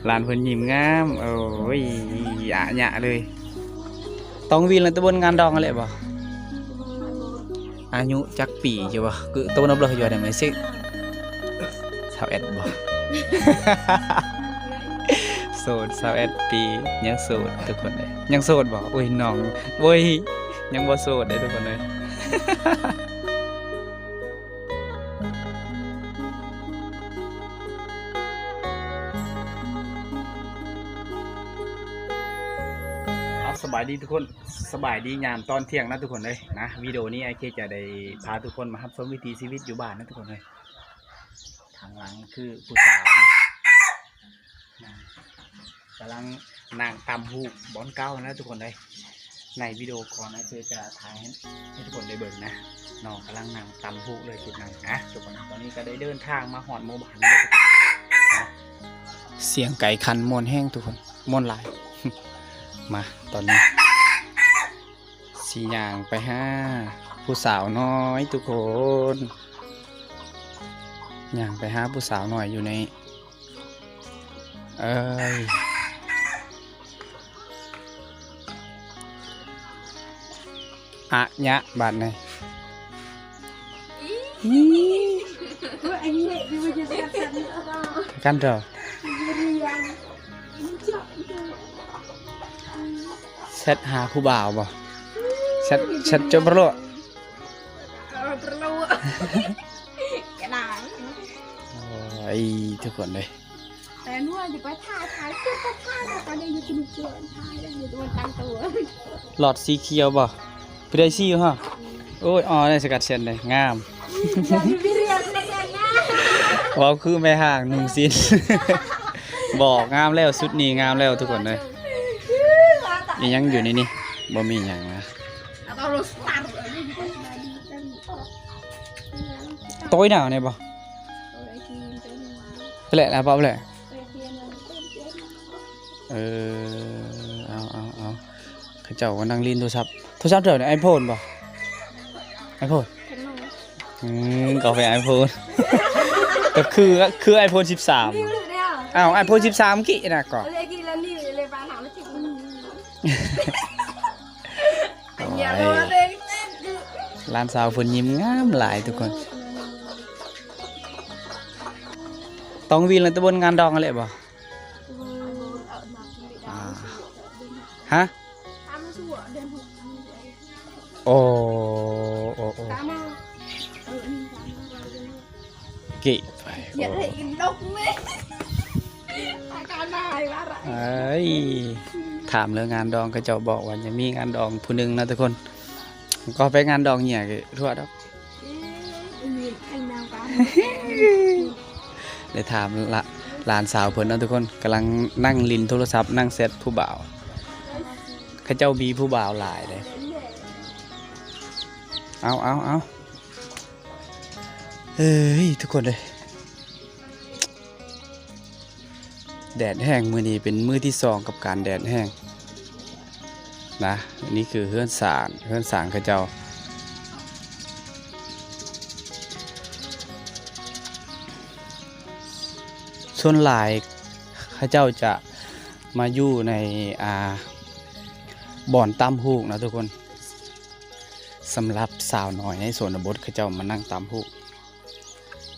ຫຼານເພິ່ນຍິ້ມງາມ ໂອ້ຍ ອະຍະເລີຍ. ຕ້ອງວິນລະຕະບົນງານດອງຫັ້ນແຫຼະບໍ່? ອາຍຸຈັກປີຢູ່ບໍ່? ຄືໂຕນຳເລີຍຢູ່ໄດ້ໄໝຊິ? ຊາວເອັດບໍ່? ໂສດ ຊາວເອັດປີ ຍັງໂສດທຸກຄົນເອີຍ. ຍັງໂສດບໍ່? ໂອ້ຍ ນ້ອງ ໂອ້ຍ ຍັງບໍ່ໂສດເດ້ທຸກຄົນເອີຍ. ເອົາ ສະບາຍດີທຸກຄົນ ສະບາຍດີຍາມຕອນທ່ຽງນະທຸກຄົນເອີຍນະ. ວິດີໂອນີ້ອ້າຍເຄຈະໄດ້ພາທຸກຄົນມາຮັບຊົມວິຖີຊີວິດຢູ່ບ້ານນະທຸກຄົນເອີຍ. ທາງຫຼັງຄືຜູ້ສາວນະ ກຳລັງນັ່ງຕຳຫູກບ່ອນເກົ່ານະທຸກຄົນເອີຍ. ໃນວິດີໂອກ່ອນອ້າຍເຄຈະຖ່າຍໃຫ້ ໃຫ້ທຸກຄົນໄດ້ເບິ່ງນະ. ນ້ອງກຳລັງນັ່ງຕຳຫູກເລີຍ ຈຸດນັ້ນນະທຸກຄົນ. ຕອນນີ້ກໍໄດ້ເດີນທາງມາຮອດໝູ່ບ້ານແລ້ວທຸກຄົນນະ. ສຽງໄກ່ຂັນມ່ວນແຮງທຸກຄົນ ມ່ວນຫຼາຍ. ມາ ຕອນນີ້ຊິຍ່າງໄປຫາຜູ້ສາວນ້ອຍທຸກຄົນ ຍ່າງໄປຫາຜູ້ສາວນ້ອຍຢູ່ໃນ ເອີຍ ອະຍະບາດນີ້ ກັນເຖາະ. ແຊັດຫາຜູ້ບ່າວບໍ່? ແຊັດ ແຊັດຈົບໂລດ. ເອີ ປະໂລ ກະນາງ ໂອ້ຍ ທຸກຄົນເອີຍ. ແຕ່ນົວຈະໄປຖ່າຍ ຖ່າຍ ເກັບໄປຖ່າຍ ແລ້ວກໍໄດ້ຢູ່ກິນເກືອນ ຖ່າຍໄດ້ຢູ່ຕົວຕັ້ງຕົວ. ຫຼອດສີຂຽວບໍ່? ຜູ້ໃດສີຢູ່ຮະ? ໂອ້ຍ ອໍ ໄດ້ສະກັດເຊັນເດ້ ງາມ. ເວົ້າຄືແມ່ຮ້າງນຸ່ງສິ້ນ. ບໍ່ ງາມແລ້ວ ຊຸດນີ້ງາມແລ້ວທຸກຄົນເອີຍ. ອີຫຍັງຢູ່ໃນນີ້? ບໍ່ມີຫຍັງນະ. ໂຕ້ຍໜາວແນ່ບໍ່? ແປະແລ້ວ ເປົ່າແປະແລ້ວ. ເອີ ເອົາ ເອົາ ເຂົາເຈົ້າກໍນັ່ງຫຼິ້ນໂທລະສັບ. ໂທລະສັບເຈົ້ານີ້ ໄອໂຟນບໍ່? ໄອໂຟນ? ອືມ ກໍເປັນໄອໂຟນ ກໍຄື ຄືໄອໂຟນສິບສາມ. ອ້າວ ໄອໂຟນສິບສາມກີ້ນະກໍ. ໂອ້ຍ ຫຼານສາວເພິ່ນຍິ້ມງາມຫຼາຍທຸກຄົນ. ຕ້ອງວິນລະຕະບົນງານດອງຫັ້ນແຫຼະບໍ່? ອ່າ ຮະ? ໂອ້ ໂອ້ ໂອ້ ເກະໄປ ໂອ້ ເອີຍ ຖາມເລື່ອງງານດອງ ເຂົາເຈົ້າບອກວ່າຍັງມີງານດອງຜູ້ໜຶ່ງນະທຸກຄົນ. ກໍໄປງານດອງເຫຍກະທົ່ວດອກ. ໄດ້ຖາມຫຼານສາວເພິ່ນເນາະທຸກຄົນ ກຳລັງນັ່ງຫຼິ້ນໂທລະສັບ ນັ່ງແຊັດຜູ້ບ່າວ. ເຂົາເຈົ້າມີຜູ້ບ່າວຫຼາຍເດ້. ເອົາ ເອົາ ເອົາ ເອີຍ ທຸກຄົນເອີຍ. ແດດແຮງ ມື້ນີ້ເປັນມື້ທີສອງກັບການແດດແຮງນະ. ນີ້ຄືເຮືອນຊານ ເຮືອນຊານເຂົາເຈົ້າ. ສ່ວນຫຼາຍເຂົາເຈົ້າຈະມາຢູ່ໃນ ອ່າ ບ່ອນຕຳຫູກນະທຸກຄົນ. ສຳລັບສາວນ້ອຍໃນຊົນນະບົດ ເຂົາເຈົ້າມານັ່ງຕຳຫູກ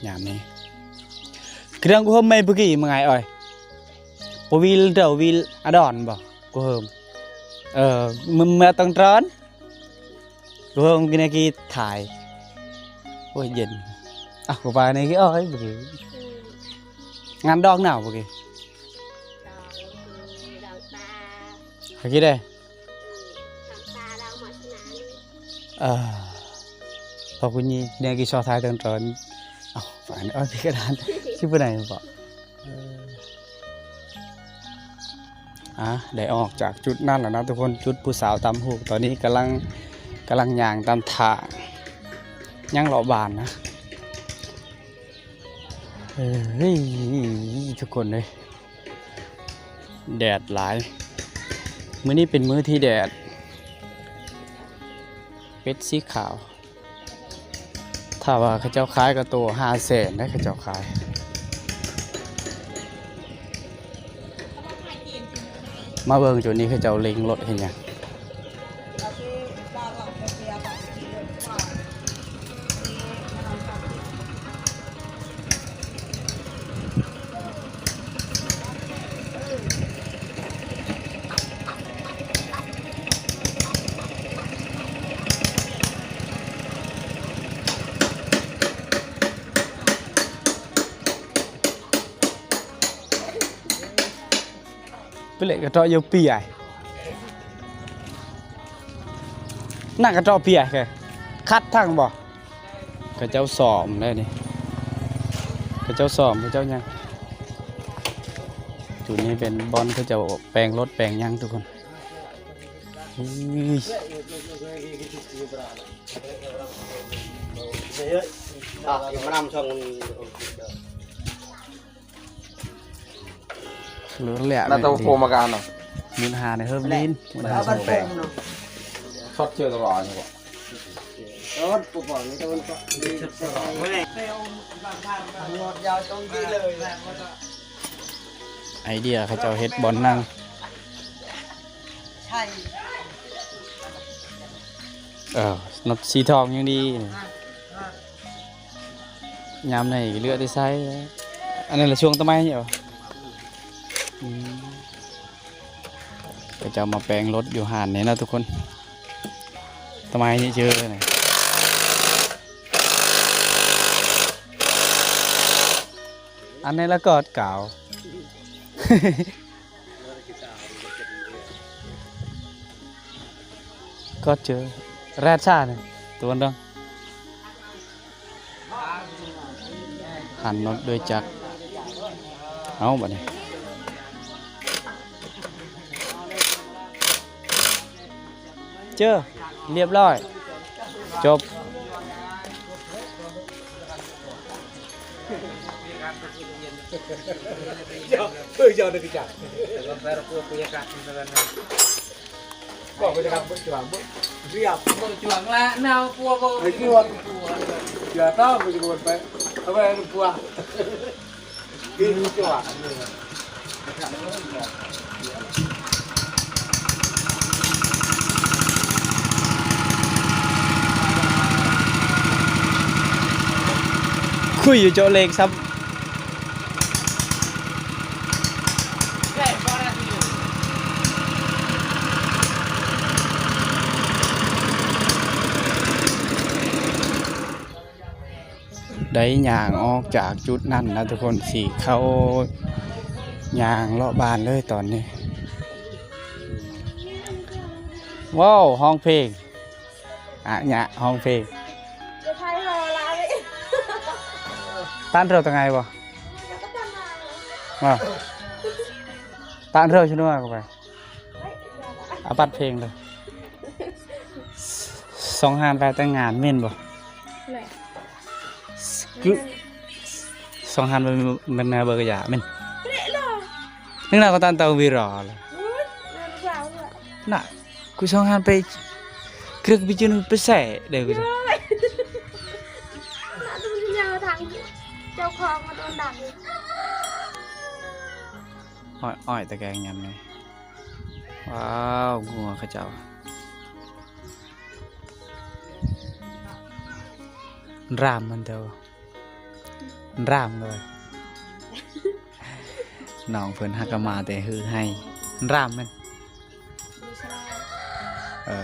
ຍາມນີ້. Kira ku hôm mày bơ kì mà ngài ơi. Pô vil đâu vil adon bơ. Ku hôm. Ờ, mơ mơ tăng trơn. Ku hôm kina ki thai. Ôi, dần. À, ku ba này ki ơi bơ kì. Ngăn đón nào bơ kì. Hả kì đây. ເອີ ພວກຜູ້ຍິງແນວກິນຊອກທ້າຍເທິງຕອນ ເອົ້າ ຝາກເອົາທີ່ກະດານຊິໄປໄດ້ບໍ່? ເອີ ອ່າ ໄດ້ອອກຈາກຈຸດນັ້ນແລ້ວນະທຸກຄົນ ຈຸດຜູ້ສາວຕຳຫູກ. ຕອນນີ້ກຳລັງ ກຳລັງຍ່າງຕາມທາງ ຍ່າງເລາະບ້ານນະ. ເອີຍ ທຸກຄົນເອີຍ ແດດຫຼາຍ ມື້ນີ້ເປັນມື້ທີ່ແດດ. ເປັດສີຂາວ ຖ້າວ່າເຂົາເຈົ້າຂາຍກໍໂຕຫ້າແສນໄດ໋ ເຂົາເຈົ້າຂາຍ. ມາເບິ່ງຈຸດນີ້ ເຂົາເຈົ້າເລັ່ງລົດເຮັດຫຍັງ? ໄປເລີຍກະເທາະຢູ່ເປຍ ນັກກະເທາະເປຍ ຄັດທັງບໍ່? ເຂົາເຈົ້າຊ້ອມໄດ໋ນີ້ ເຂົາເຈົ້າຊ້ອມ ເຂົາເຈົ້າຫຍັງ. ຈຸດນີ້ເປັນບ່ອນເຂົາເຈົ້າແປງລົດແປງຫຍັງທຸກຄົນ. ເລີຍແຫຼະ ແລ້ວຕ້ອງໂທມາກັນເນາະ ໝື່ນຫ້າ ໃນເຮີບລີນ ໝື່ນຫ້າ ສອງແປງ ຊັອດເຈີຕະຫຼອດນີ້ບໍ່? ໄອເດຍເຂົາເຈົ້າເຮັດບ່ອນນັ່ງ ເອີ ນັບສີທອງຍັງດີ. ຍາມໃດເຫຼືອແຕ່ໃສ ອັນນັ້ນລະຊ່ວງຕະໄໝນີ້ບໍ່? ອືມ ເຂົາເຈົ້າມາແປງລົດຢູ່ຮ້ານນີ້ເນາະທຸກຄົນ ຕະໄໝນີ້ເຈີນີ້ ອັນນີ້ລະກອດກາວ. ກອດເຈີແຣດຊານີ້ ຕົວດອງ ຫັນລົດດ້ວຍຈັກ ເອົາບາດນີ້ ເຈີ ລຽບຮ້ອຍ ຈົບ. ຄຸຍຢູ່ໂຈະເລກຊ້ຳ ໄດ້ຍ່າງອອກຈາກຈຸດນັ້ນນະທຸກຄົນ ຊິເຂົ້າຍ່າງເລາະບ້ານເລີຍຕອນນີ້. ວ້າວ ຮ້ອງເພງ ອະຍະ ຮ້ອງເພງ Tan rau tangai ba? Tan rau chinua ko ba? ອາ ປັດເພງເລີຍ ສອງຫ້ານໄປແຕ່ງງານແມ່ນບໍ່? ແມ່ນ ຄືສອງຫ້ານມັນ ມັນໜ້າເບິ່ງກະຢາແມ່ນ ເລະເລີຍ ໜຶ່ງນາກໍຕັນເຕົາວິຣາເລີຍ ນະ ກູສອງຫ້ານໄປເກືອກໄປຈື່ໄປແຊະເດີ ກູ ນະ ຕູຍາວທາງເຈົ້າຂອງມາໂດນດັງ ອ້ອຍໆ ຕະແກງຍາມນີ້ ວ້າວ ງົວເຂົາເຈົ້າ ຣາມມັນເດີ ຣາມເລີຍ ນ້ອງເພິ່ນຫາກະມາແຕ່ຮືໄຮ່ ຣາມແມ່ນ ເອີ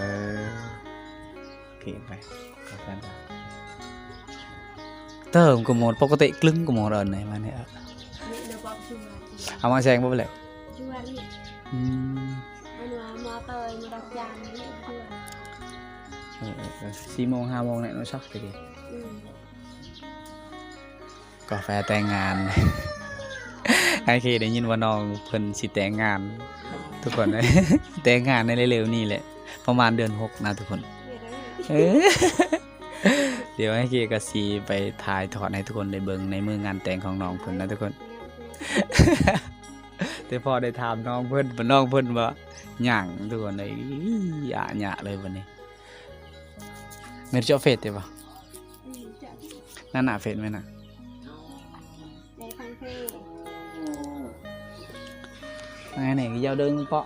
ໂອເຄ ໄປ ເຕີມກະໝົດ ປົກກະຕິກະລຶ້ງກະໝົດ ເອີ ມານີ້ ເອົາມາແຊງບໍ່ເລີຍ ອືມ ເອີ ສີ່ໂມງ ຫ້າໂມງແນ່ນອນຊອກ ອືມ ກາແຟແຕ່ງງານ ໄອເຄໄດ້ຍິນວ່ານ້ອງເພິ່ນຊິແຕ່ງງານ ທຸກຄົນ ແຕ່ງງານໃນເລັວໆນີ້ແຫຼະ ປະມານເດືອນຫົກນະທຸກຄົນ ເອີ ດຽວໄອເຄກະຊິໄປຖ່າຍທອດໃຫ້ທຸກຄົນໄດ້ເບິ່ງໃນມື້ງານແຕ່ງຂອງນ້ອງເພິ່ນນະທຸກຄົນ ແຕ່ພໍໄດ້ຖາມນ້ອງເພິ່ນ ນ້ອງເພິ່ນວ່າຍັງ ທຸກຄົນເອີຍ ອະຍະເລີຍບັດນີ້. ແມ່ນເຈາະເຟສຕິບໍ່? ອືມ ເຈາະ ນັ້ນນະເຟສແມ່ນນະ ໃນທາງເພ ເອີ Ngày này giao đơn có.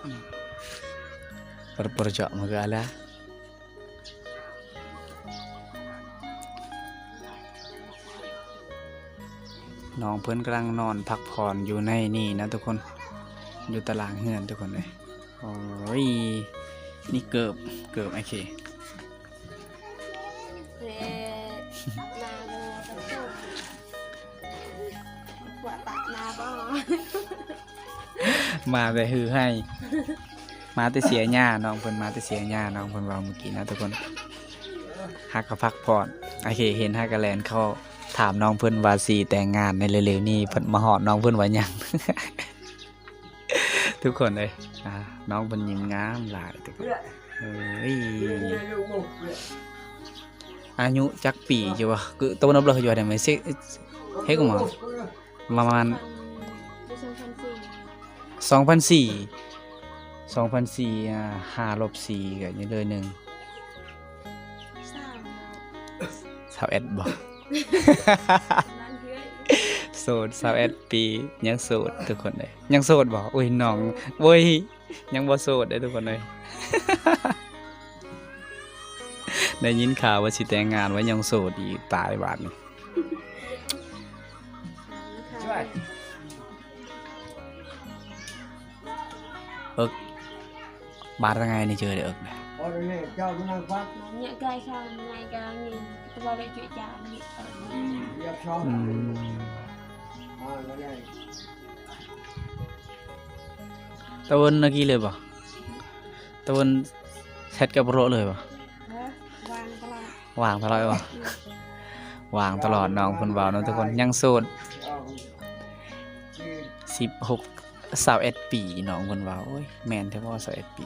Por, por chọn một cái là. ນ້ອງເພິ່ນກຳລັງນອນພັກຜ່ອນຢູ່ໃນນີ້ນະທຸກຄົນ ຢູ່ຕາລາງເຮືອນທຸກຄົນເອີຍ. ໂອ້ຍ ນີ້ເກີບ ເກີບ ໂອເຄ. ເອີ ນາໂມຕັດສະ ກວາດຕະນາບໍ ມາແຕ່ຮືໄຮ່ ມາແຕ່ເສຍຫຍ້າ. ນ້ອງເພິ່ນມາແຕ່ເສຍຫຍ້າ ນ້ອງເພິ່ນເວົ້າມື້ກີ້ນະທຸກຄົນ. ຫາກະພັກຜ່ອນ ໂອເຄ. ເຫັນຫາກະແລ່ນເຂົ້າຖາມນ້ອງເພິ່ນວ່າຊິແຕ່ງງານໃນເລັວໆນີ້. ເພິ່ນມາຮອດ ນ້ອງເພິ່ນວ່າຍັງ. ທຸກຄົນເອີຍ ອ່າ ນ້ອງເພິ່ນຍິ້ມງາມຫຼາຍທຸກຄົນເອີຍ. ອາຍຸຈັກປີຢູ່ວະ? ຄືໂຕນັບເລີຢູ່ໃດແມ່ຊິ ເຮັດອອກມາ ປະມານ ສອງພັນສີ່ ສອງພັນສີ່ ອ່າ ຫ້າລົບສີ່ ກໍຍັງເຫຼືອໜຶ່ງ ຊາວເອັດບໍ່? ໂສດ ຊາວເອັດປີ ຍັງໂສດທຸກຄົນເອີຍ. ຍັງໂສດບໍ່? ໂອ້ຍ ນ້ອງ ໂອ້ຍ ຍັງບໍ່ໂສດເດ້ທຸກຄົນເອີຍ. ໄດ້ຍິນຂ່າວວ່າຊິແຕ່ງງານ ວ່າຍັງໂສດອີກ ຕາຍບາດນີ້. ເອິກ ບາດວ່າໄງນີ້ເຈີເອີກນະ? ເນາະ ເນາະ ໄກຊະ ໄງກະນີ້ ແຕ່ວ່າໄດ້ຈຸຈານີ້ ອືມ ຕາເວັນນະກີ້ເລີຍບໍ່? ຕາເວັນແຊັດກັບໂລະເລີຍບໍ່? ຮະ ວ່າງຕະຫຼອດ ວ່າງຕະຫຼອດບໍ່? ອືມ ວ່າງຕະຫຼອດ ນ້ອງເພິ່ນເວົ້າເນາະທຸກຄົນ. ຍັງໂສດ ສິບຫົກ ຊາວເອັດປີ ນ້ອງເພິ່ນເວົ້າ. ໂອ້ຍ ແມ່ນແທ້ບໍ່ ຊາວເອັດປີ?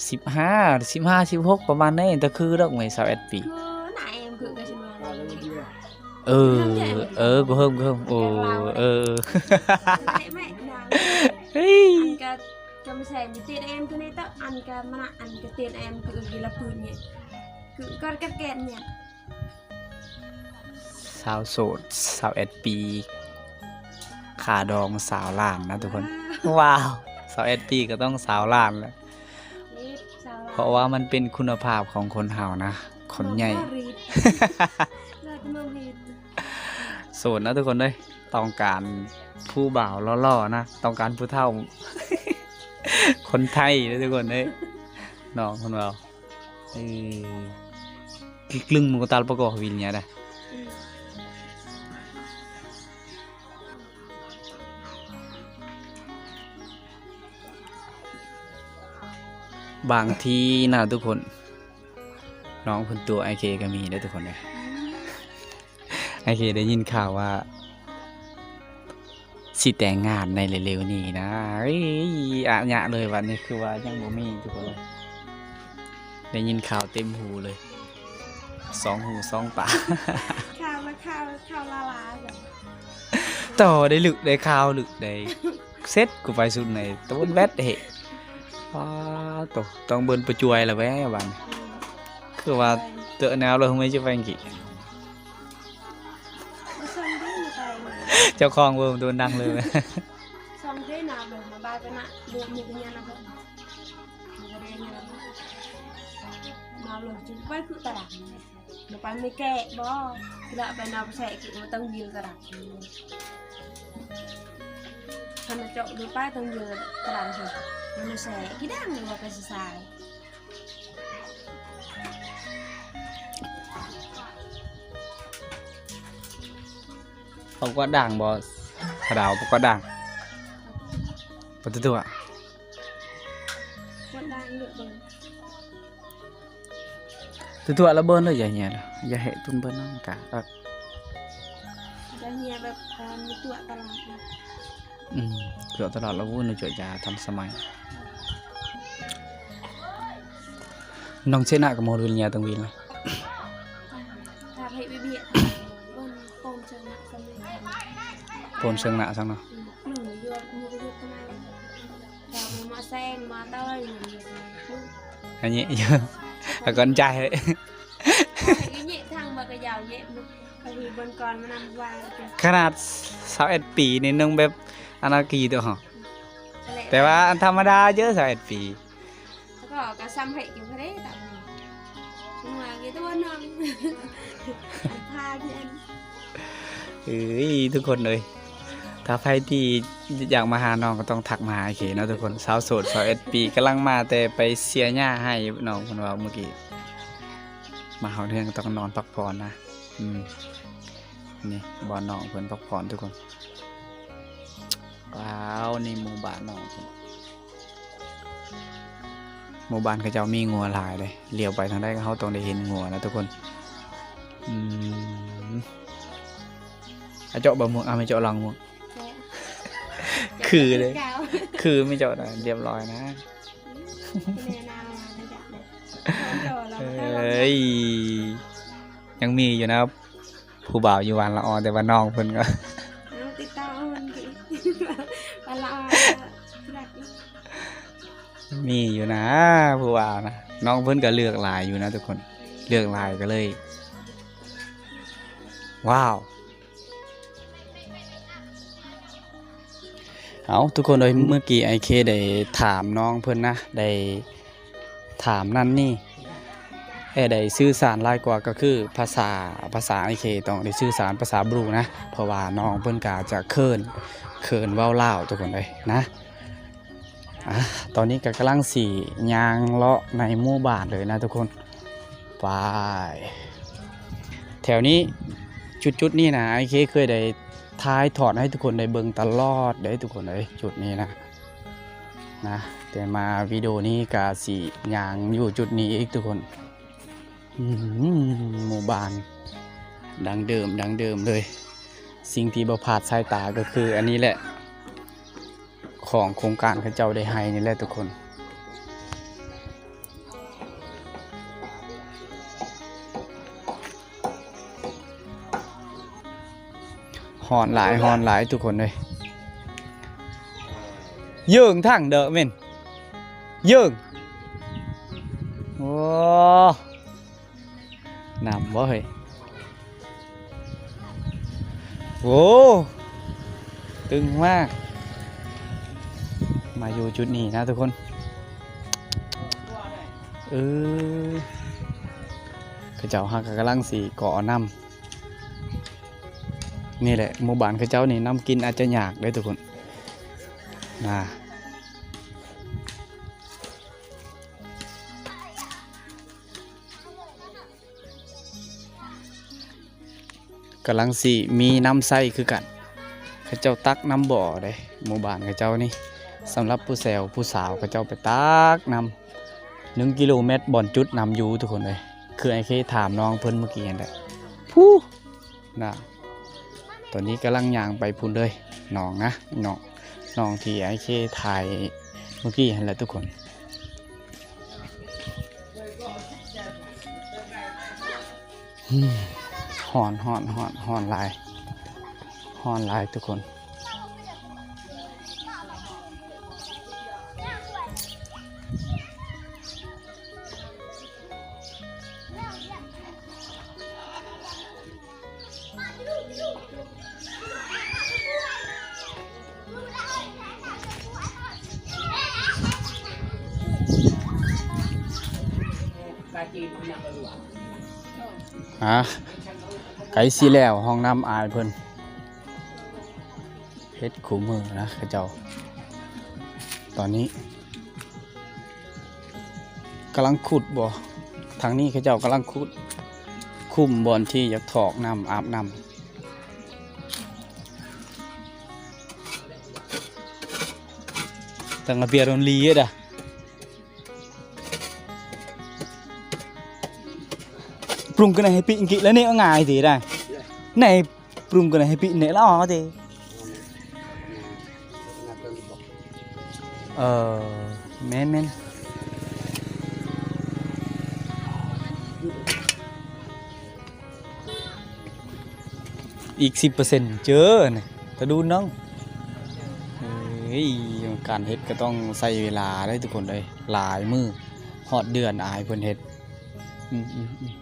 ສິບຫ້າ ສິບຫ້າ ສິບຫົກ ປະມານນີ້ ແຕ່ຄືດອກແມ່ ຊາວເອັດປີ. ເອີ ເອີ ບໍ່ເຮີ້ມ ບໍ່ເຮີ້ມ ໂອ້ ເອີ ເອີ ເຮີ້ຍ ອັນກະ ກະມາແຊງຕິດແອມຄືນີ້ເຕາະ ອັນກະມານະ ອັນກະຕິດແອມຄືກີລະປືນນີ້ ຄືກອດກັດແກນນີ້. ຊາວໂສດ ຊາວເອັດປີ ຄ່າດອງຊາວລ້ານນະທຸກຄົນ. ວ້າວ ຊາວເອັດປີກໍຕ້ອງຊາວລ້ານແຫຼະ ເພາະວ່າມັນເປັນຄຸນນະພາບຂອງຄົນເຮົານະ ຄົນໃຫຍ່. ໂສດນະທຸກຄົນເອີຍ ຕ້ອງການຜູ້ບ່າວຫຼໍ່ໆນະ ຕ້ອງການຜູ້ເຖົ້າ ຄົນໄທເດີທຸກຄົນເອີຍ ນ້ອງເພິ່ນເວົ້າ. ເອີ ກຶ່ງໆ ມັນກໍຕາລປະກອບວິນຍາດະ. ອືມ ບາງທີນະທຸກຄົນ ນ້ອງເພິ່ນຕົວະອ້າຍເຄກໍມີເດີທຸກຄົນເດີ. ອ້າຍເຄໄດ້ຍິນຂ່າວວ່າ ຊິແຕ່ງງານໃນເລັວໆນີ້ນະ. ເອີຍ ອະຍະເລີຍ ບັດນີ້ຄືວ່າຍັງບໍ່ມີທຸກຄົນເລີຍ. ໄດ້ຍິນຂ່າວເຕັມຫູເລີຍ ສອງຫູສອງຕາ. ຂ່າວລະຂ່າວ ຂ່າວລາລາ. ຕໍ່ໄດ້ລຶກ ໄດ້ຂ່າວລຶກ ໄດ້ເສັດ ກູໄປສຸດໃນຕະເວັນແວັດເຫ. ປາໂຕ ຕ້ອງເບິ່ນປະຈວຍລະແວະບັດນີ້. ອືມ ຄືວ່າເຕີແນວເລີຍ ເຮົາໄມ່ຈະໄປອັງກິດ. ເຈົ້າຂອງເບິ່ງໂດນດັງເລີຍ. ປະກວດດ່າງບໍ່? ສະດາວປະກວດດ່າງ ປະຕູຕົວະ ກວດດ່າງເລີຍເບິ່ງ. ຕົວໆລະເບິ່ນເລີຍ ຢ່າເຫຍ ຢ່າເຫຍ ຕຸນເບິ່ນນຳກະ ຢ່າເຫຍແບບ ເອີ ຕົວະຕະຫຼອດນະ. ອືມ ຕົວະຕະຫຼອດລະ ໂອ້ຍ ຕົວະຈາທັນສະໄໝ. ນ້ອງເຊນະກະມໍເລີຍ ຢ່າຕ້ອງວິນລະ ຖ້າໃຫ້ເວຍ ເບິ່ງໂປນເຊີງນະ ໂປນເຊີງນະຊັ້ນເນາະ. ອືມ ໜຶ່ງຢູ່ ຢູ່ ຢູ່ ຢູ່ ອັນນີ້ຢູ່ ອາກອນໃຈ ຂະໜາດຊາວເອັດປີນີ້ຍັງແບບ ອັນນັ້ນກີໂຕເຮົາ ແລະ ແຕ່ວ່າອັນທຳມະດາເຈີຊາວເອັດປີ ແລ້ວກໍ ກໍຊ້ຳໃຫ້ຢູ່ເດ້ຕາມນີ້ ເມື່ອກີ້ຕົວະນ້ອງ ພາເພິ່ນ ເອີຍ ທຸກຄົນເອີຍ ຖ້າໃຜທີ່ຢາກມາຫານ້ອງກໍຕ້ອງທັກມາຫາເຄເນາະທຸກຄົນ. ສາວໂສດຊາວເອັດປີ ກຳລັງມາແຕ່ໄປເສຍຫຍ້າໃຫ້ ນ້ອງເພິ່ນເວົ້າມື້ກີ້ ມາຮອດເຮືອນກໍຕ້ອງນອນພັກຜ່ອນນະ. ອືມ ນີ້ບ່ອນນ້ອງເພິ່ນພັກຜ່ອນທຸກຄົນ. ວ້າວ ນີ້ໝູ່ບ້ານນ້ອງເພິ່ນ ໝູ່ບ້ານເຂົາເຈົ້າມີງົວຫຼາຍເດ້ ຫຼຽວໄປທາງໃດເຮົາຕ້ອງໄດ້ເຫັນງົວນະທຸກຄົນ. ອືມ ອາ ເຈາະບໍ່ໝວກ ອາ ແມ່ເຈາະຫຼັງໝວກ ຄືເດ້ ຄືແມ່ເຈາະນະ ລຽບຮ້ອຍນະ. ເອີຍ ຍັງມີຢູ່ນະ ຜູ້ບ່າວຢູ່ບ້ານລະອໍ ແຕ່ວ່ານ້ອງເພິ່ນກໍ ເອົາ ຕິດຕໍ່ເອົາມັນຕິ ບ້ານລະອໍ ທີ່ລັກເນາະ ມີຢູ່ນະ ຜູ້ບ່າວນະ. ນ້ອງເພິ່ນກໍເລືອກຫຼາຍຢູ່ນະທຸກຄົນ ເລືອກຫຼາຍກໍເລີຍ ວ້າວ. ເອົາ ທຸກຄົນເອີຍ ເມື່ອກີ້ອ້າຍເຄໄດ້ຖາມນ້ອງເພິ່ນນະ ໄດ້ ຖາມນັ້ນນີ້ ແລະ ໄດ້ສື່ສານຫຼາຍກວ່າ ກໍຄືພາສາ ພາສາອ້າຍເຄຕ້ອງໄດ້ສື່ສານພາສາບຣູນະ ເພາະວ່ານ້ອງເພິ່ນກໍອາດຈະເຂີນ ເຂີນເວົ້າລາວທຸກຄົນເອີຍນະ. ອາ ຕອນນີ້ກໍກຳລັງຊິຍ່າງເລາະໃນໝູ່ບ້ານເລີຍນະທຸກຄົນ. ໄປ ແຖວນີ້ ຈຸດໆນີ້ນະ ອ້າຍເຄເຄີຍໄດ້ຖ່າຍທອດໃຫ້ທຸກຄົນໄດ້ເບິ່ງຕະຫຼອດເດ້ທຸກຄົນເອີຍ ຈຸດນີ້ນະ. ນະ ແຕ່ມາວິດີໂອນີ້ກະຊິຍ່າງຢູ່ຈຸດນີ້ອີກທຸກຄົນ. ອືມ ໝູ່ບ້ານດັ້ງເດີມ ດັ້ງເດີມເລີຍ. ສິ່ງທີ່ບໍ່ພາດສາຍຕາກໍຄືອັນນີ້ແຫຼະ ຂອງໂຄງການເຂົາເຈົ້າໄດ້ໃຫ້ນີ້ແຫຼະທຸກຄົນ. ຮ້ອນຫຼາຍ ຮ້ອນຫຼາຍທຸກຄົນເອີຍ. ເຢິງທັງເດີແມ່ນ ເຢິງ. ໂອ້ ນ້ຳບໍ່ເຮີ້ຍ. ໂອ້ ຕຶງມາກ. ມາຢູ່ຈຸດນີ້ນະທຸກຄົນ. ເອີ ເຂົາເຈົ້າຫາກະກຳລັງຊິເກາະເອົານ້ຳ. ນີ້ແຫຼະ ໝູ່ບ້ານເຂົາເຈົ້ານີ້ ນ້ຳກິນອາດຈະຍາກເດ້ທຸກຄົນ ນະ. ກຳລັງຊິມີນ້ຳໃຊ້ຄືກັນ. ເຂົາເຈົ້າຕັກນ້ຳບໍ່ເດ້ ໝູ່ບ້ານເຂົາເຈົ້ານີ້. ສຳລັບຜູ້ແຊວ ຜູ້ສາວ ເຂົາເຈົ້າໄປຕັກນ້ຳ ໜຶ່ງກິໂລແມັດ ບ່ອນຈຸດນ້ຳຢູ່ທຸກຄົນເອີຍ. ຄືອ້າຍເຄຖາມນ້ອງເພິ່ນມື້ກີ້ຫັ້ນແຫຼະ ພຸ້ນນະ. ຕອນນີ້ກຳລັງຍ່າງໄປພຸ້ນເລີຍ ໜອງນະ ໜອງ ໜອງທີ່ອ້າຍເຄຖ່າຍມື້ກີ້ຫັ້ນແຫຼະທຸກຄົນ. ຮ້ອນ ຮ້ອນ ຮ້ອນ ຮ້ອນຫຼາຍ ຮ້ອນຫຼາຍທຸກຄົນ. ຮະ ໃກ້ຊິແລ້ວ ຫ້ອງນ້ຳອ້າຍເພິ່ນ ເຮັດຄູ່ມື້ນະເຂົາເຈົ້າ. ຕອນນີ້ກຳລັງຂຸດບໍ່ ທາງນີ້ເຂົາເຈົ້າກຳລັງຂຸດ ຂຸມບ່ອນທີ່ຢາກຖອກນ້ຳ ອາບນ້ຳ. ຕັ້ງລະບຽບໂດນລີເດ. Prung kena happy engki la ne ngai ti dai. Nai prung kena happy ne la ti. ເອີ ແມ່ນໆ. ອີກສິບເປີເຊັນເຈີນະ ຕະດູນນ້ອງ. ເອີຍ ການເຮັດກໍຕ້ອງໃຊ້ເວລາເດ້ທຸກຄົນເອີຍ ຫຼາຍມື້ ຮອດເດືອນອ້າຍເພິ່ນເຮັດ. ອືມ ອືມ ອືມ.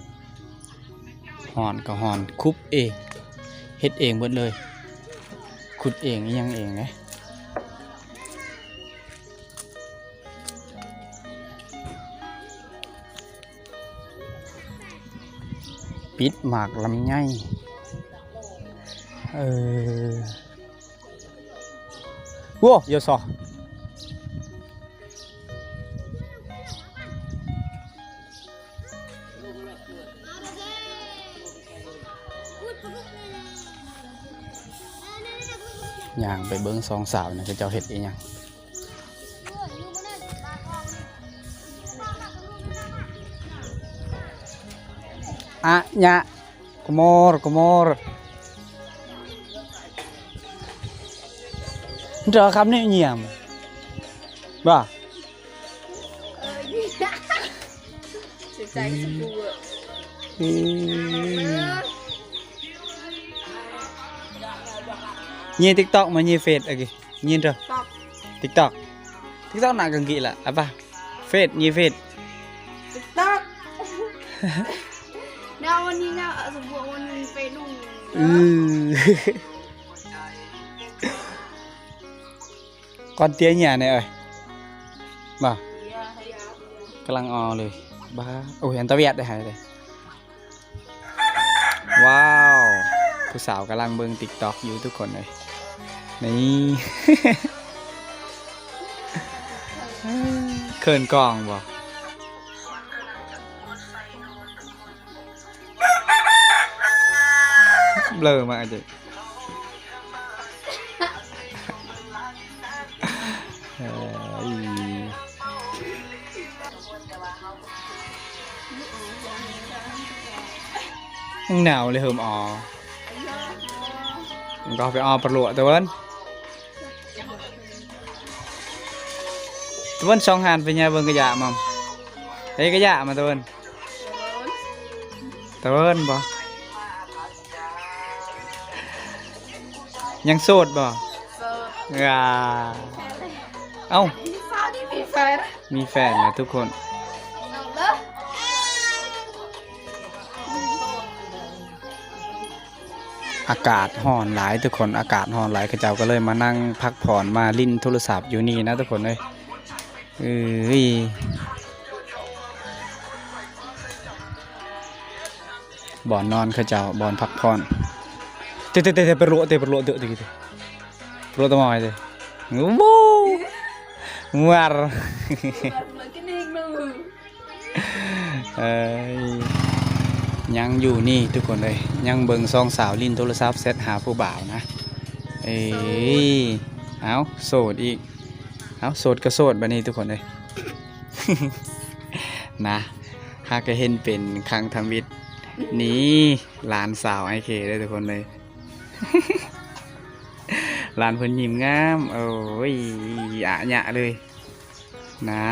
ຮ້ອນກໍຮ້ອນ ຂຸດເອງ ເຮັດເອງເບິດເລີຍ ຂຸດເອງ ອີ່ຫຍັງເອງເດ້. ປິດໝາກລຳໄຍ. ເອີ ໂອ້ ໂຢຊອ. ຍ່າງໄປເບິ່ງສອງສາວນີ້ ເຂົາເຈົ້າເຮັດອີ່ຫຍັງ. ອະຍະ ກະມໍ ກະມໍ ເດີຄຳນີ້ຍຽມ ບໍ່? ເອີ ໃສ່ໃຈສະປູເວີ ອືມ ເອີ ເຍຕິກຕັອກມາເຍເຟດ ໂອເຄ ເຍເດີ ຕິກຕັອກ ຕິກຕັອກ ຕິກຕັອກ ໜ້າກັງກີລະ ອະປະ ເຟດ ເຍເຟດ ຕິກຕັອກ ນາວັນນີ້ນາ ສະບົວວັນນີ້ເຟດລຸງ ອື ກ່ອນເຕຍເຍແນ່ເອີຍ ບໍ່ ກຳລັງອໍເລີຍ ບ້າ ໂອ້ຍ ອັນຕະວຽດໄດ້ຫາຍເລີຍ. ວ້າວ ຜູ້ສາວກຳລັງເບິ່ງຕິກຕັອກຢູ່ທຸກຄົນເອີຍ ນີ້ ເຂີນກ້ອງບໍ່? ເບລີມາເດ ເອີ ຍັງໜາວເລີຍເຮີມອໍ ມັນກໍໄປອໍປະຫຼວດຕະເວີນ ຕະເວີນ ສອງຫານໄປຍາເບິ່ງກະຢາມາ ເອີ ກະຢາມາຕະເວີນ ຕະເວີນບໍ່? ຍັງໂສດບໍ່? ໂສດ ອາ ເອົ້າ ມີແຟນ ມີແຟນແລ້ວທຸກຄົນ ອາກາດຮ້ອນຫຼາຍທຸກຄົນ ອາກາດຮ້ອນຫຼາຍ ເຂົາເຈົ້າກໍເລີຍມານັ່ງພັກຜ່ອນ ມາຫຼິ້ນໂທລະສັບຢູ່ນີ້ນະທຸກຄົນເອີຍ ເອີຍ. ບ່ອນນອນເຂົາເຈົ້າ ບ່ອນພັກຜ່ອນ ເຕະ ເຕະ ເຕະ ເຕະ ໄປໂລະ ເຕະ ໄປໂລະ ເຕະ ເຕະ ເຕະ ໂລະຕະໝອຍເຕະ ໂອ້ ມວາ ເອີຍ ຍັງຢູ່ນີ້ທຸກຄົນເອີຍ ຍັງເບິ່ງສອງສາວຫຼິ້ນໂທລະສັບແຊັດຫາຜູ້ບ່າວນະ ເອີຍ ເອົ້າ ໂສດອີກ ເອົ້າ ໂສດກໍໂສດບາດນີ້ທຸກຄົນເອີຍ ນະ ຫາກະເຫັນເປັນຄັ້ງທຳອິດ ນີ້ ຫຼານສາວອ້າຍເຄເດີທຸກຄົນເອີຍ ຫຼານເພິ່ນຍິ້ມງາມ ໂອ້ຍ ອະຍະເລີຍນະ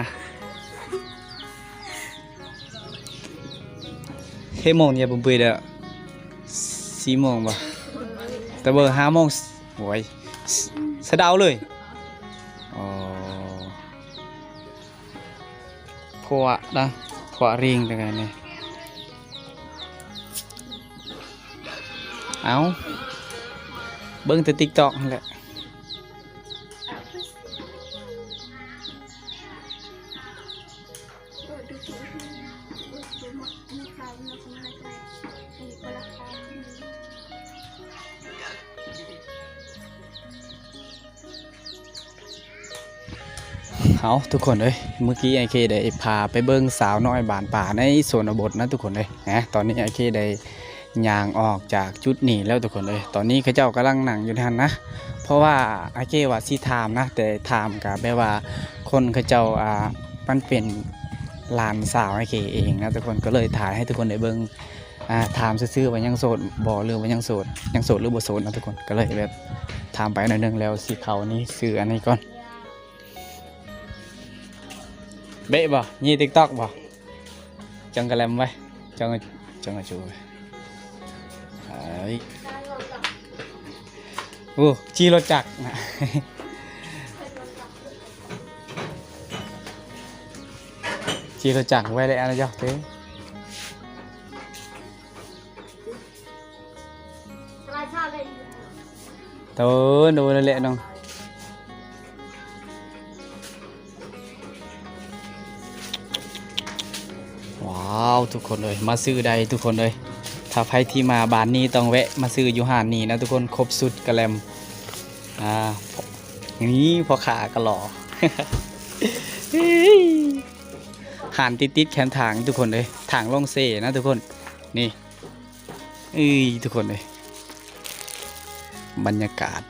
ເຮໂມງຍາບຸມປຸຍເດີ ສີ່ໂມງບໍ່? ແຕ່ເບີຫ້າໂມງ ໂອ້ຍ ສະເດົາເລີຍ ອໍ. ພວກນະ ພວກຣິງແຕ່ກັນນີ້ ເອົ້າ ເບິ່ງແຕ່ຕິກຕັອກຫັ້ນແຫຼະ ເອົາ ທຸກຄົນເອີຍ ມື້ກີ້ອ້າຍເຄໄດ້ພາໄປເບິ່ງສາວນ້ອຍບ້ານປ່າໃນຊົນນະບົດນະທຸກຄົນເອີຍ ນະ ຕອນນີ້ອ້າຍເຄໄດ້ຍ່າງອອກຈາກຈຸດນີ້ແລ້ວທຸກຄົນເອີຍ ຕອນນີ້ເຂົາເຈົ້າກຳລັງນັ່ງຢູ່ຫັ້ນນະ ເພາະວ່າອ້າຍເຄວ່າຊິຖາມນະ ແຕ່ຖາມກະແບບວ່າຄົນເຂົາເຈົ້າ ອ່າ ມັນເປັນຫຼານສາວອ້າຍເຄເອງນະທຸກຄົນ ກໍເລີຍຖ່າຍໃຫ້ທຸກຄົນໄດ້ເບິ່ງ ອ່າ ຖາມຊື່ໆວ່າຍັງໂສດບໍ່ ຫຼືວ່າຍັງໂສດ ຍັງໂສດຫຼືບໍ່ໂສດນະທຸກຄົນ ກໍເລີຍແບບຖາມໄປໜ້ອຍໜຶ່ງ ແລ້ວຊິເຂົ້ານີ້ ຊື່ອັນນີ້ກ່ອນ ເບະບໍ່? ຍິງຕິກຕັອກບໍ່? ຈັງກະແລັມໄວ້ ຈັງ ຈັງກະຈູໄວ້ ເອີຍ ໂອ້ ຂີ່ລົດຈັກນະ ຂີ່ລົດຈັກໄວ້ແລ້ວນະເຈົ້າເອີຍ. ໂຕໂຕນັ້ນແຫຼະນ້ອງ ວ້າວ ທຸກຄົນເອີຍ ມາຊື້ໄດ້ທຸກຄົນເອີຍ ທ ໃຜທີ່ມາບ້ານນີ້ຕ້ອງແວະມາຊື້ຢູ່ຮ້ານນີ້ນະທຸກຄົນ ຄົບຊຸດກະແລັມ. ອ່າ ນີ້ພໍ່ຄ້າກໍຫຼໍ່ ຮ້ານຕິດໆແຄມທາງທຸກຄົນເອີຍ ທາງລົງເຊນະທຸກຄົນ. ນີ້ ເອີຍ ທຸກຄົນເອີຍ ບັນຍາກາດ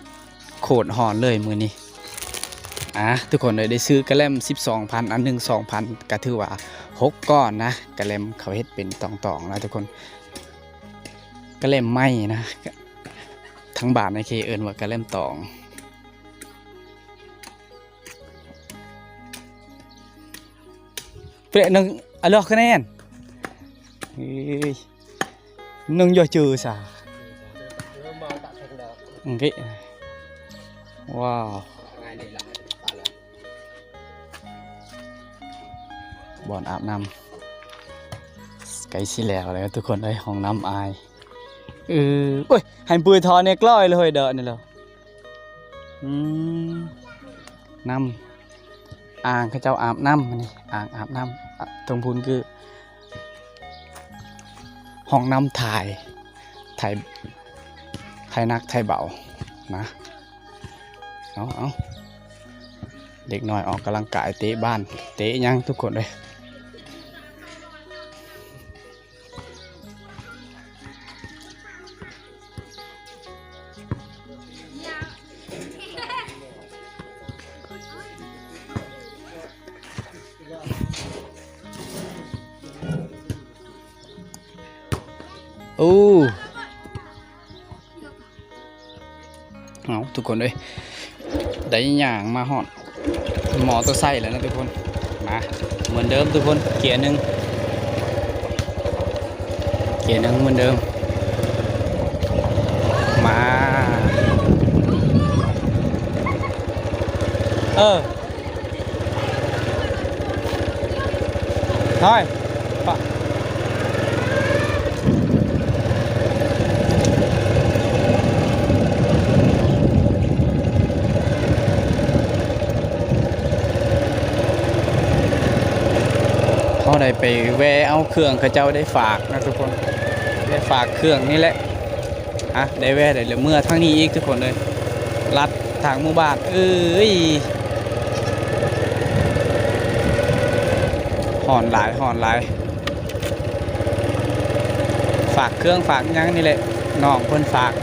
ໂຄດຮ້ອນເລີຍມື້ນີ້. ອ່າ ທຸກຄົນເອີຍ ໄດ້ຊື້ກະແລັມສິບສອງພັນ ອັນໜຶ່ງສອງພັນ ກະຖືວ່າຫົກກ້ອນນະ. ກະແລັມເຂົາເຮັດເປັນຕອງໆນະທຸກຄົນ ກະແລັມໄມ້ນະ ທາງບ້ານໃນເຂດເອີ້ນວ່າກະແລັມຕອງ. ເປະໜຶ່ງ ອະລອກຄະແນນ ເອີຍ ໜຶ່ງຢ່າຈື່ສາ ໂອເຄ ວ້າວ ບ່ອນອາບນ້ຳ ໃກ້ຊິແລ້ວແລ້ວທຸກຄົນເອີຍ ຫ້ອງນ້ຳອາຍ ເອີ ໂອ້ຍ ໃຫ້ປຸ້ຍຖອນແນ່ ກ້ອຍເລີຍເດີນີ້ແຫຼະ. ອືມ ນ້ຳ ອ່າງເຂົາເຈົ້າອາບນ້ຳ ນີ້ ອ່າງອາບນ້ຳ ອະ ເທິງພຸ້ນຄືຫ້ອງນ້ຳຖ່າຍ ຖ່າຍ ຖ່າຍໜັກຖ່າຍເບົານະ. ເອົາ ເອົາ ເດັກນ້ອຍອອກກຳລັງກາຍ ເຕະບານ ເຕະຫຍັງທຸກຄົນເອີຍ. ໂອ້ ເອົາ ທຸກຄົນເອີຍ ໄດ້ຍ່າງມາຮອດມໍເຕີໄຊແລ້ວນະທຸກຄົນ. ມາ ເໝືອນເດີມທຸກຄົນ ເກຍໜຶ່ງ ເກຍໜຶ່ງເໝືອນເດີມ. ມາ ເອີ ໄປ ປະ ເຮົາໄດ້ໄປແວ່ເອົາເຄື່ອງເຂົາເຈົ້າໄດ້ຝາກນະທຸກຄົນ ໄດ້ຝາກເຄື່ອງນີ້ແຫຼະ. ອ່ະ ໄດ້ແວ່ໄດ້ເມືອທາງນີ້ອີກທຸກຄົນເອີຍ ລັດທາງໝູ່ບ້ານເອີຍ. ຮ້ອນຫຼາຍ ຮ້ອນຫຼາຍ ຝາກເຄື່ອງຝາກຫຍັງນີ້ແຫຼະ ນ້ອງເພິ່ນຝາກ